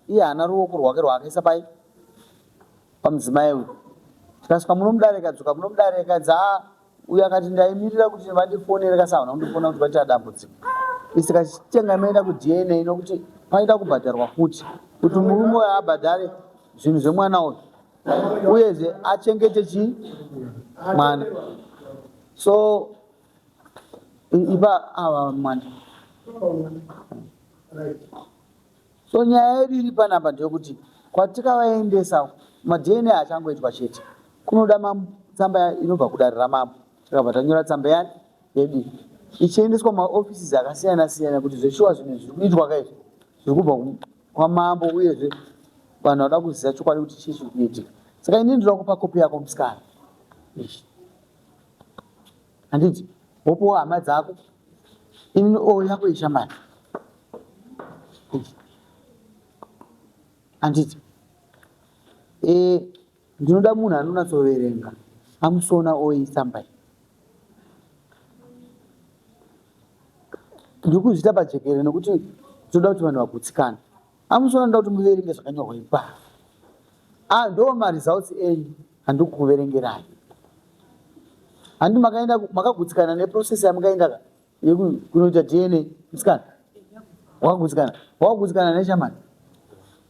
Iye haana ruoko rwake rwaakaisa pai pamudzimai uyu. Tikasvika muno mudare ikadzoka muno mudare ikanzi haa uyu akati ndaimirira kuti vandifonere kasi havana kundifona kuti vaita dambudziko. Isi tikachitenga maenda kuDNA nokuti paida kubhadharwa futi kuti murume uyu abhadhare zvinhu zvemwana uyu uyezve achengete chii mwana. So ipa ava mwana. So nyaya yedu iri panapa ndeyekuti kwatikavaendesa maDNA achangoitwa chete kunoda tsamba inobva kudare ramambo. Takabva tanyora tsamba yani yedu ichiendeswa maoffices akasiyana siyana kuti zveshuwa zvinhu zviri kuitwa ka izvi zviri kubva kwamambo uyezve vanhu vanoda kuziva chokwadi kuti chii chiri kuitika. Saka inini ndinoda kupa kopi yako musikana. Handiti wopiwa hama dzako inini o yako ishamari handiti e, ndinoda munhu anonatsoverenga amusona oisamba ndiri kuzviita pajekerere nekuti tinoda kuti vanhu vagutsikane amusona ndoda kuti muverenge zvakanyorwa ipapa ah, ndo maresults enyu handiri kukuverengerai handi makaenda makagutsikana neprocess yamukaenda ka yekunoita dna musikana wakagutsikana wakagutsikana neshamani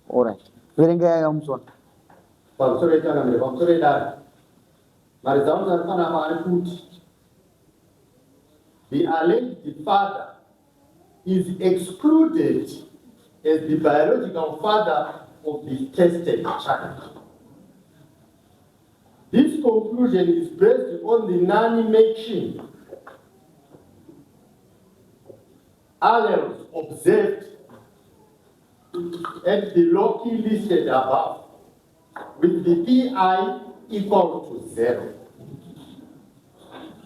orit verengai amusona pamusoro yetangamire pamusoro yedare maresults ari panapa ari kuti the alleged father is excluded as the biological father of the tested child. This conclusion is based on the non-matching alleles observed at the loci listed above, with the PI equal to zero.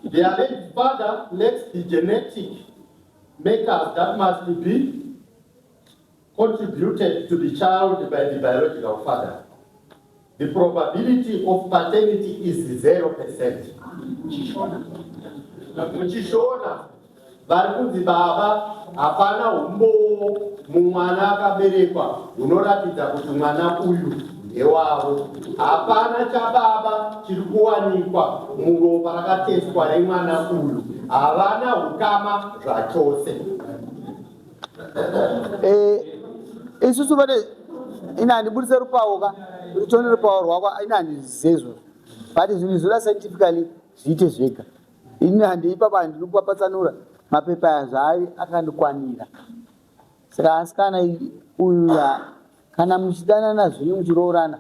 The alleged father lacks the genetic makers that must be contributed to the child by the biological father. The probability of paternity is 0%. Muchishona vari kunzi baba hapana umbowo mumwana akaberekwa hunoratidza kuti mwana uyu ndewavo. Hapana chababa chiri kuwanikwa muropa rakateswa remwana uyu. Havana hukama zvachose. Eh, isusu vane ini handibudise rupawo ka kuti tione rupawo rwako ini handizive izvozvo but zvinhu zvoda scientifically zviite zvega ini handiipapa handiri kupapatsanura mapepa aya zvaari akandikwanira saka asikana uyu kana muchidanana zvenyu muchiroorana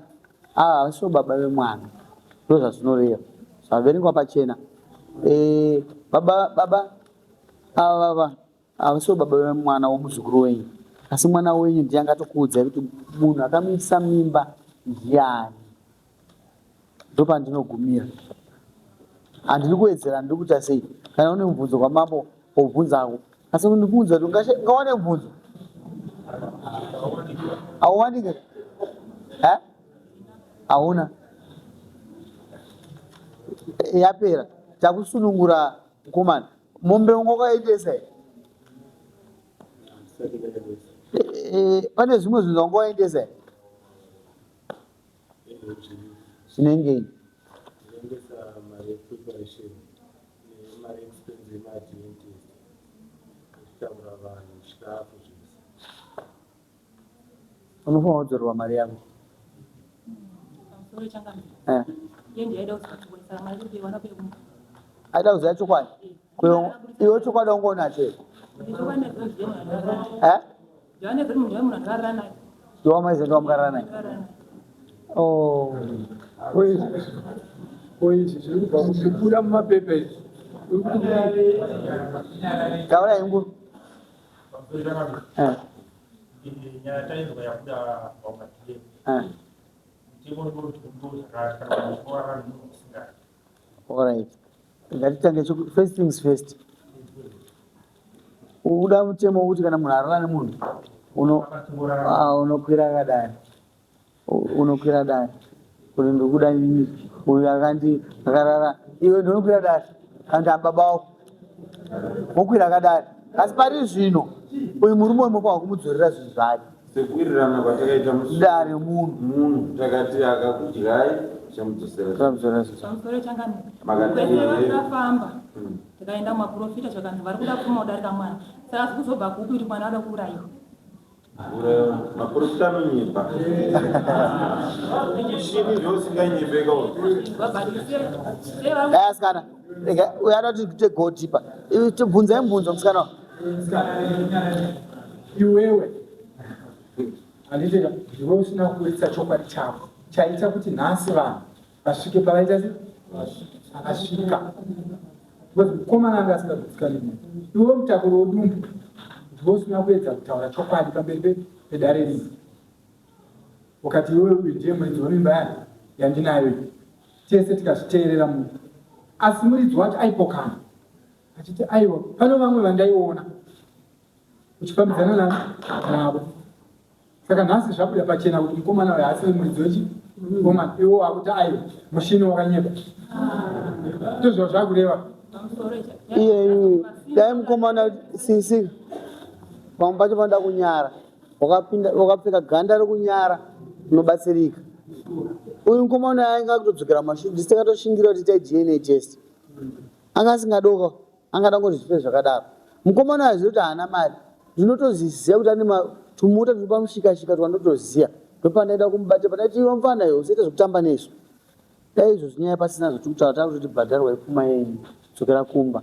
ava havasiwo baba vemwana ndo zvazvinoreva zvaverengwa pachena eh, baba baba ava baba Havasiwo baba vemwana womuzukuru wenyu, asi mwana wenyu ndiye angatokuudzai kuti munhu akamuitisa mimba ndiani. Ndopandinogumira. Handidi kuwedzera, handidi kuita sei. Kana une mubvunzo kwamambo wobvunzako, asi ndikuudza kuti ungawane mubvunzo hauwanike eh? Hauna yapera, takusunungura mukomana. Mombe unga wakaendesa here? Eh, pane zvimwe zvinhu zvanga waendesa here? Zvinengei? Unofanira kudzorerwa mari yako. Eh. Aida kuziva chokwadi. Iwe chokwadi wanga unacho here? Eh? Ndiwamaize ndiwamukarara naye. Oh. Izvi zviri kubva kubuda mumapepa izvi. Taura inguru. Eh. Alright. Ngatitange first things first. Uda mutemo wekuti kana munhu arara nemunhu ah, unokwira akadai. Unokwira dare. Kuti ndikuda inini uyu akandi akarara iwe ndinokwira dare kandi ababa wako wokwira akadare. Asi pari zvino uyu murume uyu mofanirwa kumudzorera zvinhu zvake. Sekuwirirana kwatakaita musi Dare munhu. Munhu takati akakudyai tichamudzosera. Tichamudzosera. Pamusoro changamire. Makati Kwese here? vakafamba tikaenda kumaprofita zvakanzi vari kuda pfuma kudarika mwana. Saka zvikuzobva kupi kuti mwana ada kuurayiwa? Kuurayiwa. Maprofita anonyepa. Chini zvousinganyepeka uyu. Dai asikana rega uyo anoda kuti tiite go deeper. Iwe tibvunzai mubvunzo musikana uyu. Iwewe handiti ka ndiwe usina kuburitsa chokwadi chako chaita kuti nhasi vanhu vasvike pavaita se vakasvika because mukomana anga asingagutsikani newe iwe mutakuri wedumbu ndiwe usina kuedza kutaura chokwadi pamberi pedare rino ukati iwewe uyu ndiye muridzi wemimba yani yandinayo iyi tese tikazviteerera munhu asi muridzi wacho aipokana achiti aiwa pane vamwe vandaiona uchifambidzana nani navo saka nhasi zvabuda pachena kuti mukomana uyo haasi muridzi wechi mukomana iwo wakuti aiwa mushini wakanyeba ndozva zvakureva Iye dai mukomana sisi pamwe pacho panoda kunyara wakapinda wakapfeka ganda rekunyara unobatsirika. Uyu mukomana ainge akutodzokera mumashure ndisi takatoshingira kuti itai DNA test. Anga asingadoka angada kungoti zvife zvakadaro. Mukomana uyu aziva kuti haana mari. Ndinotoziziva kuti ane tumota turi pamushikashika twandotoziva. Ndopandaida kumubata pandaiti iwe mfana iwe usaita zvekutamba nesu. Dai izvozvi nyaya pasina zvatiri kutaura takutoti bhadharwai pfuma yenyu dzokera kumba.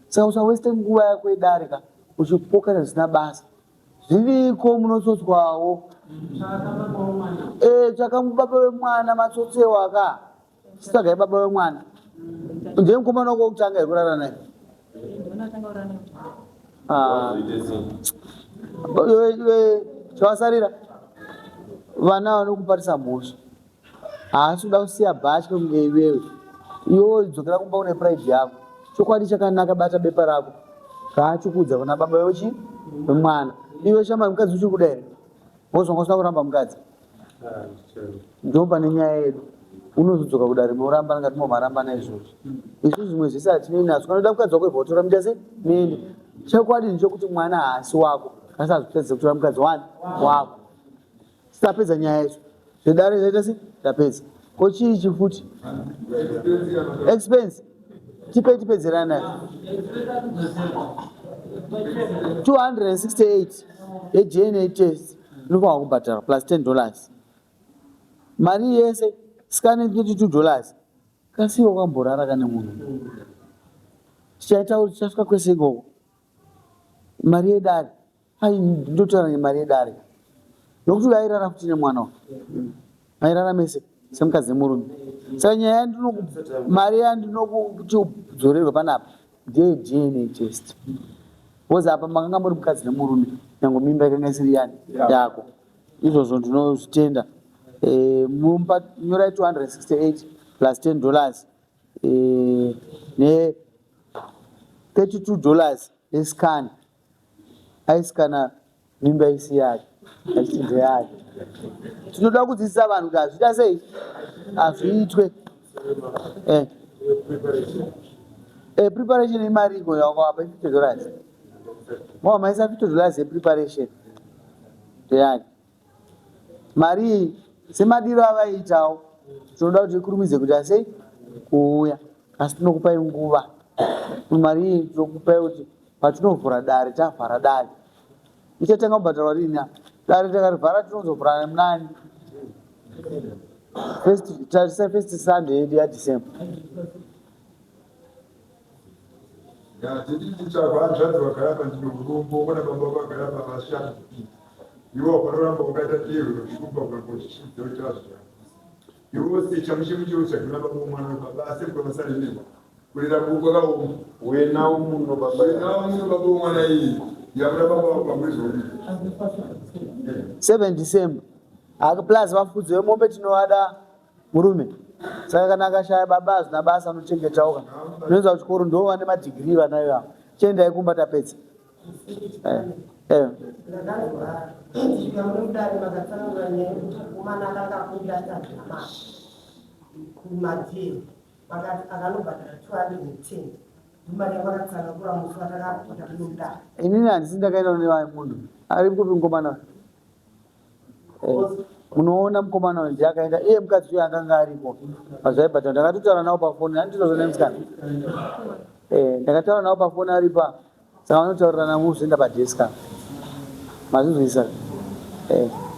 Saka usaweste nguva yako yedare ka uchipokana zvisina basa. Zviriko munotsotswawo. Eh tsvaka baba vemwana matsotsewa ka. Chitsvagai baba vemwana. Ndiye mukomana wako wekutanga here kurara naye? Ah. Chavasarira vana vanokuparisa mhosva. Haasi kuda kusiya bhatye kunge iwewe. Iwewe dzokera kumba une pride yako. Chokwadi chakanaka bata bepa rako. Raachikuudza kuna baba vechi vemwana. Iwe shamwari mukadzi uchiri kuda here? Wozonga usina kuramba mukadzi. Ndipo pane nyaya yedu. Unozodzoka kudare morambana ngati momarambana izvozvo. Isu zvimwe zvese hatinei nazvo. Kana uda mukadzi wako ibva watora muita sei? Muende. Chokwadi ndechokuti mwana haasi wako. Asi hazvitadze kutora mukadzi wani? Wako. Tapedza nyaya yacho. Zvedare zvaita sei? Tapedza. Ko chii ichi futi? Expense. Tipei tipedzerana nayo. 268 yeDNA test inofanirwa kubhadharwa plus 10 dollars. Mari yese scan 32 dollars. Kasi iwe wakamborara kane munhu. Tichaita tichasvika kwese ikoko. Mari yedare. Ai ndotaura nemari yedare. Nokuti uyu airara futi nemwana uyu. Airara mese semukadzi nemurume. Saka nyaya yandinoku mari yandinokuti udzorerwe panapa ndeye DNA test. Because apa makanga muri mukadzi nemurume nyange mimba ikanga isiri yani yako. Izvozvo ndinozvitenda. Eh, mumba nyorai 268 plus 10 dollars eh, ne 32 dollars yescan aisikana mimba isi yake achiti ndeyake tinoda kudzidzisa vanhu kuti hazviita sei hazviitwe eh. Eh, preparation imari iko yakwapa 50 dollars mwa maisa 50 dollars yepreparation ndeyake mari iyi semadiro avaiitawo tinoda kuti ikurumidze kuti asei kuuya asi tinokupai nguva mari iyi tinokupai kuti Patinovhura dare tavhara dare. Ichatanga kubhadharwa rini apa? Dare takarivhara tinozovhura munani? First tarisa first Sunday yedu yaDecember. Ngatiti tichava hanzvadzi vagara apa ndine urombo vana baba vagara apa vashandi iwe wapanoramba wakaita dehwe reshumba kuramba uchichidzira kuti azvirambisa iwe secha muchemuchero chagona baba mwana baba asekuru vasaremerwa Kurera kuku kwakaoma. Wenawo muno baba. Wenawo muno baba womwana iyi. Yabuda baba wako pamwezi womwe. 7 December. Aka plus vafudzi vemombe tinovada murume. Saka kana akashaya baba hazvina basa anochengetawo kana. Unoenza kuchikoro ndo vane madegree vana ivavo. Chiendai kumba tapedza. Eh. Eh. Ndakanzwa kusvika muri mudare makatsanangura nyaya yekuti mukomana akanga akumbira achadya mari kumadhiri. Vakati akanobhadhara 210 ndomari yavakatsanangura musi watakapinda muno mudare. Inini handisi ndakaenda nevaye munhu ari kupi mukomana uyu? Munoona mukomana uyu ndiye akaenda iye mukadzi uyu akanga aripo pazvaibhadhara. Ndakatotaura navo pafoni handitozona musikana. Ndakataura navo pafoni aripa saka vanotaurirana muzoenda padesk apa. Mazvinzwisisa?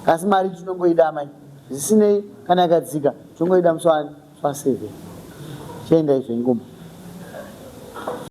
Asi mari tinongoida amai. Zvisinei kana yakadzika tongoida musi wa 7. Chiendai zvenyu kumba.